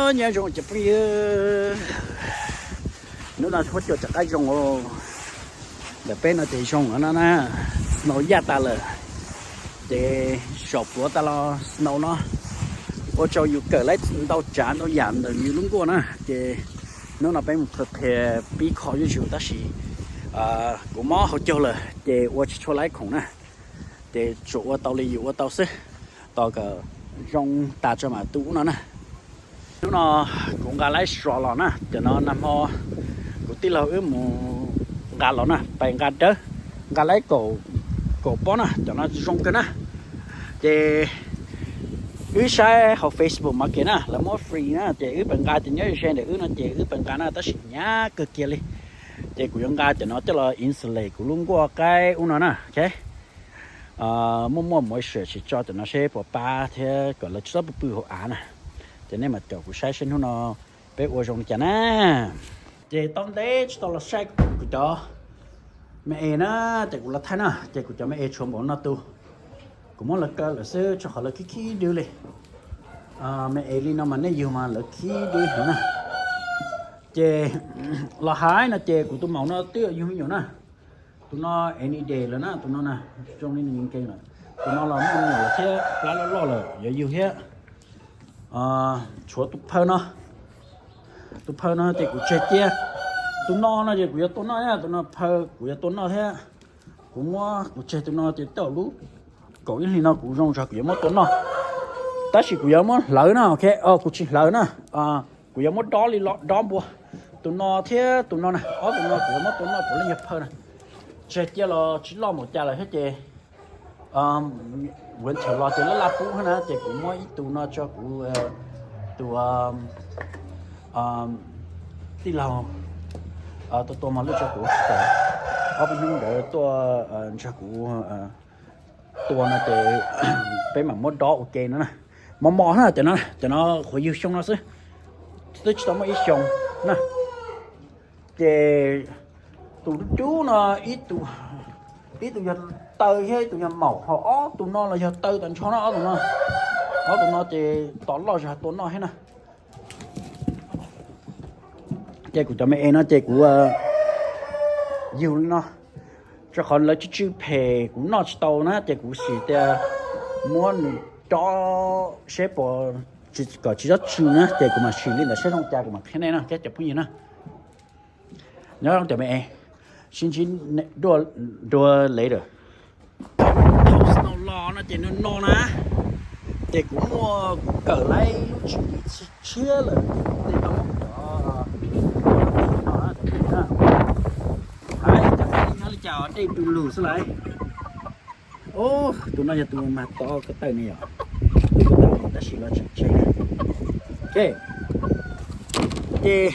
Nyob zoo cov phooj ywg, hnub no huab cua rov qab zoo. Ntawm peb no ces zoo no na, snow yaj tas lawm, ces saum pluav tas los snow no. Ua rau yus kawm laib ntau tsav ntau yam ntawm yus lub nkuaj na. Ces hnub no peb mus qhia pib kho zuj zus tab sis kuv mob hauv caug lawm ces ua tsis tshua laib khoom na. Ces tsuas ua tau li yus ua tau xwb, tos kom zoo tas tso mam tu ub no na. Hnub no kuv nqa laib sov los na, cov no nag hmo kuv tij laug wb mus nqa los na, pais nqa dawb, nqa laib kaum pob na, cov no zoo kawg na. Ces wb saib hauv Facebook mas kev na, lawv muab free na, ces wb pais nqa ces nyob ze ntawm wb no ces wb pais nqa na, tab sis hnyav kawg kiag li. Ces kuv yuav nqa cov no coj los insulate kuv lub nkuaj qaib ub no na. Muaj muaj moisture tsis tso cov no seb puas pab thiab kom lawv tsis txhob pw pw hauv av na. Ces nej mam caum kuv saib seb hnub no peb ua zoo li cas na. Ces tau ntev tsis tau los saib kuv cov me es na, ces kuv los thaij na, ces kuv cov me es tshuav npaum no tus. Kuv muab lawv kaw lawm xwb rau qhov lawv khib khib dwb li. Me es li no mas nej yug mas lawv khib dwb heev na. Ces los hais no ces kuv tus maum no twb yug me nyuam na. Tus no any day lawm na, tus no na, zoo li nws nkees lawm. Tus no los muaj me nyuam lawm thiab, plab loj loj lawm yuav yug thiab. Tshuav tus phaw no, tus phaw no ces kuv tseg cia. Tus no no ces kuv yuav tua noj thiab, tus no phaw kuv yuav tua noj thiab. Kuv muab kuv tseg tus no ces tau lub kaum ib hlis no kuv zoo zog kuv yuav muab tua noj. Tab sis kuv yuav muab hlawv na, ok, kuv tsis hlawv na. Kuv yuav muab dob li los dob npua. Tus no thiab tus no na, ob tus no kuv yuav muab tua noj puav leej yog phaw na. Tseg cia los tsis loj npaum cas lawm thiab ces winter los ces laj laj pub thiab na, ces kuv muab ib tus no tso kuv tus tij laug tuaj tua mos lwj tso kuv, ob peb hnub ntawd tuaj nrog kuv tua no ces peb mam muab dob ua ke no na. Mos mos na, cov no, cov no qhuav yug xyoo no xwb, twb tsis tau muaj ib xyoo na. Ces tus dub dub no ib tus yog taw thiab ib tus yog maum, ho ob tus no los yog taw tas nrho na, ob tus no. Ob tus no ces tos loj zog tua noj thiab na. Ces kuv cov me es no ces kuv yug li no, rau qhov lawv tsw tsw phem kuv noj tsis tau na, ces kuv sim tias muab nws dob seb puas, kom tsis txhob tsw na, ces kuv mam sim li ntawd saib zoo cas kuv mam qhia nej na thiab cov phooj ywg na. Nyob zoo cov me es, sib ntsib dua later. Thaum snow los no ces no no na, ces kuv muaj kuv kawm laib lub tswv yim tshiab lawm, tej tau cov no na, cov phooj ywg na. Hais cov phooj ywg nyob li cas, dej du lug xwb lauj. Tus no yog tus mag tov ko taw ne yom, tus ko taw tab sis los tseem tseg. Ok, ces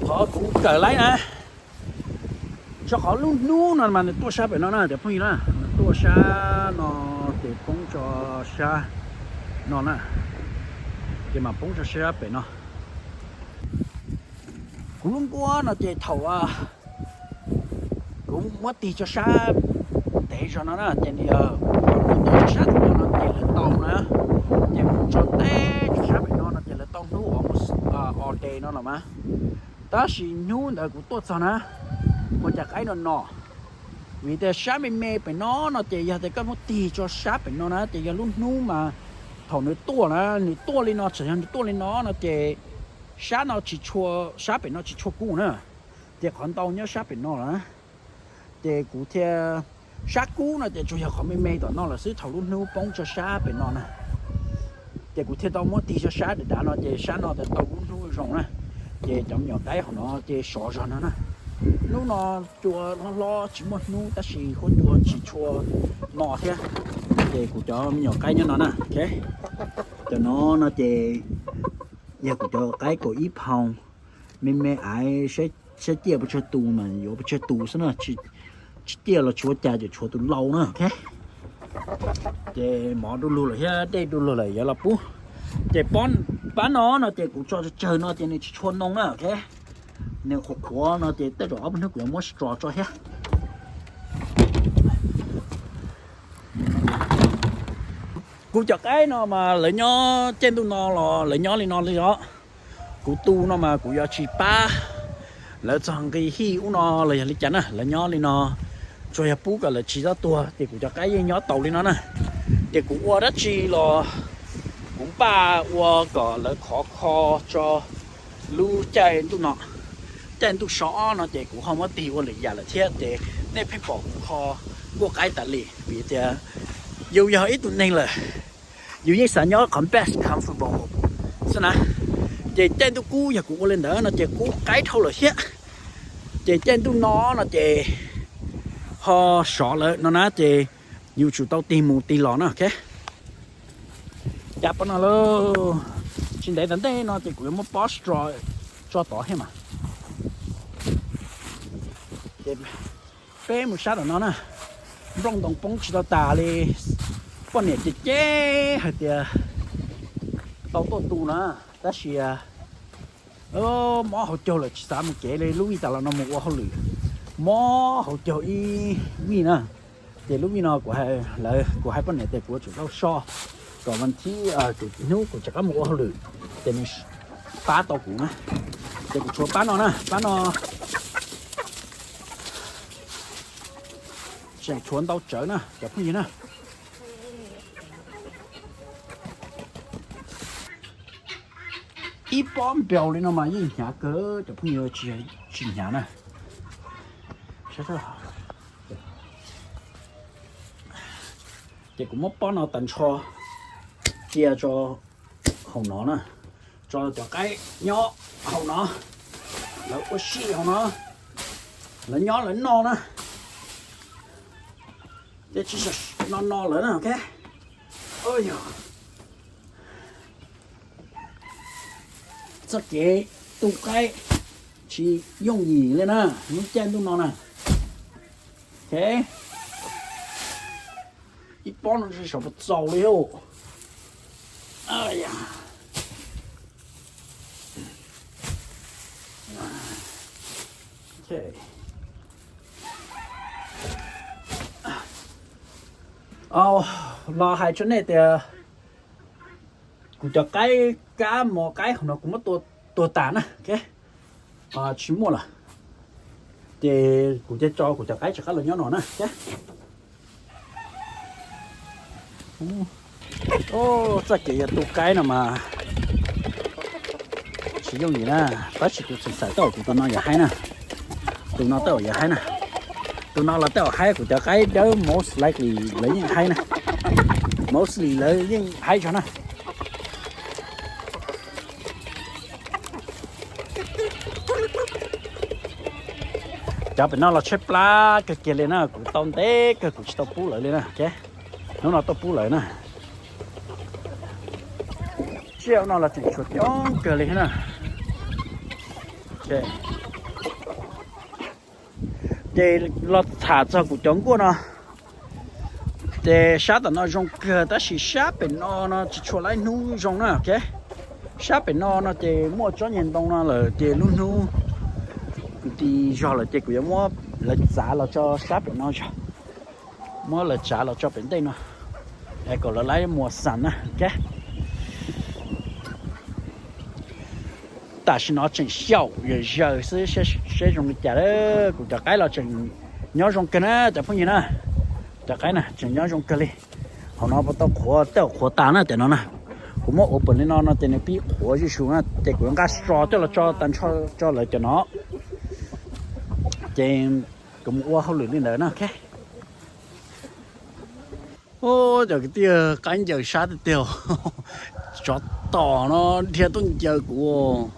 qhov kuv kawm laib na, rau qhov lub hnub no mas nws tuaj sab pem no na cov phooj ywg na, nws tuaj sab no ces poob tso sab no na, ces mas poob tso sab pem no. Kuv lub nkuaj no ces thaum kuv muab tig tso sab pem zog no na ces nws yog sab pem no no ces lawv tau na, ces mus tso teb tso sab pem no no ces lawv tau hnub uas mus all day no los mas. Tab sis hnub ntawd kuv tuaj txog na, ua cas qaib no no, vim tias sab me me pem no no ces yog tias koj muab tig tso sab pem no na ces yog lub hnub mas thaum nws tuaj na, nws tuaj li no, txawm yog nws tuaj li no no ces sab no tsis tshua, sab pem no tsis tshua kub na, ces qhov ntau nyob sab pem no lawm. Ces kuv thiaj, sab kub no ces tsuas yog qhov me me tom no lawm xwb, thaum lub hnub poob tso sab pem no na. Ces kuv thiaj tau muab tig tso sab dav dav no ces sab no tau lub hnub zoo na. Ces cov me nyuam qaib hauv no ces sov zog no na. Hnub no cua hlob hlob tsis muaj hnub tab sis huab cua tsis tshua no thiab. Ces kuv cov me nyuam qaib nyob no na. Cov no no ces yog kuv cov qaib kaum ib phaus, me me aiv, saib ciaj pes tsawg tus mas yuav pes tsawg tus xwb na. Tsis ciaj los tsis ua cas, ces tshuav tus lau na. Ces mov du lug lawm thiab dej du lug lawm yuav los pub. Ces pab no no ces kuv tso tsawg tsawg no ces nws tsis tshua noo na. Nws qhuav qhuav no ces tej zaum ob peb hnub kuv yuav muab straw tso thiab. Kuv cov qaib no mas lawv nyob caij ntuj no los lawv nyob li no li os. Kuv tu no mas kuv yuav tsis pab lawv txog nqi hij ub no los yog li cas na, lawv nyob li no tsuas yog pub kom lawv tsis txhob tuag ces kuv cov qaib yeej nyob tau li no na. Ces kuv ua dab tsi los kuv npaj ua kom lawv khov kho tso lub caij ntuj no. Caij ntuj so ob no ces kuv ho muab tig ua lwm yam lawm thiab ces nej pheej pom kuv kho nkuaj qaib tas li vim tias yus yog ib tug neeg lawm, yus yeej xav nyob qhov best comfortable xwb na. Ces caij ntuj kub yog kuv ua li ntawd no ces kub qaib dhau lawm thiab. Ces caij ntuj no no ces ho sov lawm no na ces yus tsum tau tig mus tig los na, ok. Cas pob no lauj, tsis ntev tom ntej no ces kuv yuav muab pob straw tso tod thiab mas. Ces peb mus sab tom no na, nplooj ntoo poob tsis tau tas li. Poj niam ces cem hais tias tau tuaj tu na, tab sis mob hauv caug lawm tsis xav mus kev li. Lub vij tas los no mus ua hauj lwm, mob hauv caug ib vij na. Ces lub vij no kuv hais poj niam tias kuv yuav tsum tau so kom vas thib, hnub kuv rov qab mus ua hauj lwm ces nws pab tau kuv na. Ces kuv tshuav pab no na, pab no tseem tshuav ntau tsawv na cov phooj ywg na. Ib pob npaus li no mas yeej hnyav kawg cov phooj ywg, tsis hnyav na. Ces kuv muab pob no tag nrho cia tso hauv no na, tso cov qaib nyob hauv no, lawv ua si hauv no, lawv nyob lawv noj na. Ces tsis no no lawm na, ok. Txoj kev tu qaib tsis yooj yim li na, lub caij ntuj no na. Ok, ib pob no tsis saum puas txaus li. Los hais rau nej tias kuv cov qaib, kab mos qaib hauv no kuv muab tua tas na, ok, tsis muaj lawm. Ces kuv cia tso kuv cov qaib rov qab los nyob no na, ok. Txoj kev yog tu qaib no mas tsis yooj yim na, tab sis kuv tseem xav tej zaum kuv tus no yuav haib na. Tus no tej zaum yuav haib na. Tus no los tej zaum haib, kuv cov qaib dawb most likely lawv yeej haib na. Mostly lawv yeej haib tso na. Cov pem no los tshaib plab kawg kiag li na, kuv tau ntev kawg kuv tsis tau pub lawv li na, ok. Hnub no tuaj pub lawv na. Tsiaj no los tseem tshuav coob kawg li na. Ces los tham txog kuv cov nkuaj no, ces sab tom no zoo kawg tab sis sab pem no no tsis tshua laib hnub zoo na, ok. Sab pem no no ces muaj tsob nyeg ntoo no lawm ces lub hnub kwv tij zog lawm ces kuv yuav muab lawv txav los tso sab pem no zog, muab lawv tsav los tso pem ntej no es kom lawv laib muas xas na, ok. Tam sim no tseem xyaum yawm zaws xwb, seb zoo li cas. Kuv cov qaib los tseem nyob zoo kawg na cov phooj ywg na. Cov qaib na tseem nyob zoo kawg li. Hauv no puas tau qhuav, tej zaum qhuav tas na cov no na. Kuv muab ua pem li no no ces nws pib qhuav zuj zus na ces kuv nqa so coj los tso tag nrho tso lawv cov no. Ces kuv mus ua hauj lwm li ntawd na, ok. Cov kwv tij, qaib ncaws sab tiag tiag. Tsov tom no dhia tuaj ncaws kuv.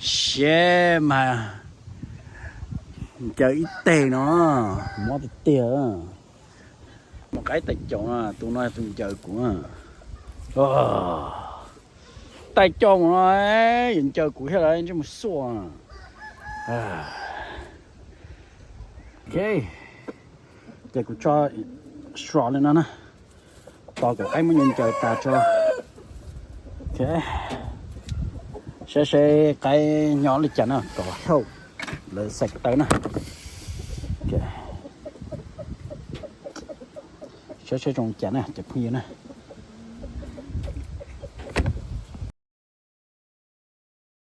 Siab mas ncaws ib teg no, mob tiag tiag. Mus qaib tais caus no, tus no tus ncaws kuv. Tais caus mus no, yuav ncaws kuv thiab lawv ntsej muag xuaj. Ok, ces kuv tso so li no na, tos kom qaib muab ncaws tas tso. Ok, saib seb qaib nyob li cas na, kom help lawv xais taw na. Saib seb zoo li cas na cov phooj ywg na.